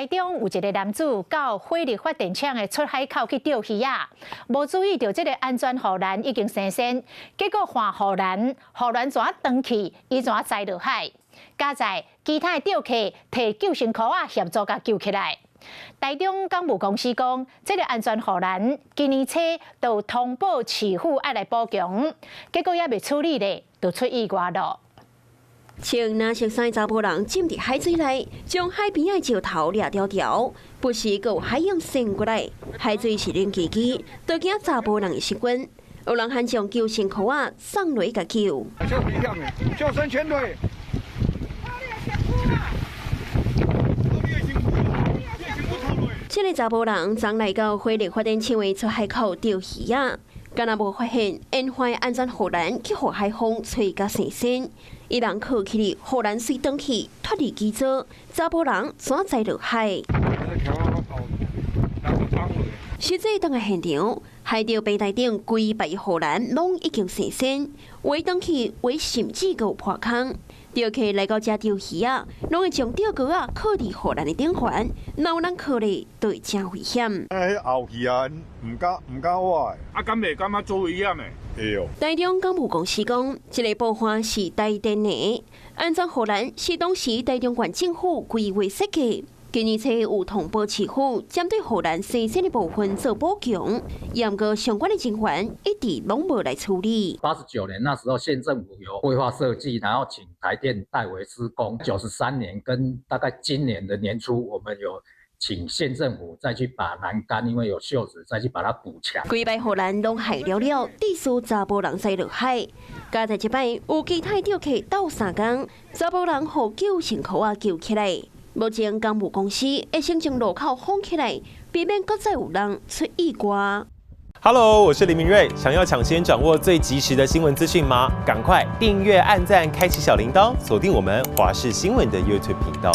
台中有一个男子到火力發電廠的出海口去釣魚仔，無注意著這个安全護欄已經生鉎，結果換護欄，護欄怎斷去，伊怎栽落海。佳哉其他的釣客提救生箍仔協助共救起來。台中港務公司講，這个安全護欄今年初就通報市府愛來補強，結果猶未處理咧，就出意外囉。穿藍色衫的查埔人浸佇海水內，將海邊的石頭掠牢牢，不時閣有海湧滲過來，海水是冷吱吱，都驚查埔人會失溫。有人還將救生箍仔送落去共救。救生圈對。這个查埔人昨來到火力發電廠的出海口釣魚仔，敢若無發現沿岸安全護欄去予海風吹甲生鉎，伊人靠起護欄隨斷去，脫離基座，查埔人怎栽落海？實際當个現場，海釣平台頂規排護欄攏已經生鉎，有的斷去，有的甚至閣有破空。釣客來到遮釣魚仔，攏會將釣具仔靠佇護欄的頂懸，若有人靠咧，就會誠危險。哎，後去啊，毋敢毋敢挖。啊，敢袂感覺做危險的？會哦。台中港務公司講，這个部分是台電的安全護欄，是當時台中縣政府規劃設計。今年初有通報市府，針對護欄生鉎的部分做補強，毋過相關的人員一直攏無來處理。89年那時候，縣政府有規劃設計，然後請台電代為施工。93年跟大概今年的年初，我們有請縣政府再去把欄杆，因為有鏽蝕，再去把它補強。規排護欄攏害了了，致使查埔人栽落海。佳哉這擺有其他釣客鬥相共，查埔人予救生箍仔救起來。目前港務公司會先將路口封起來，避免閣再有人出意外。 Hello，我是林明瑞，想要搶先掌握最及時的新聞資訊嗎？趕快訂閱、按讚、開啟小鈴鐺，鎖定我們華視新聞的 YouTube 頻道。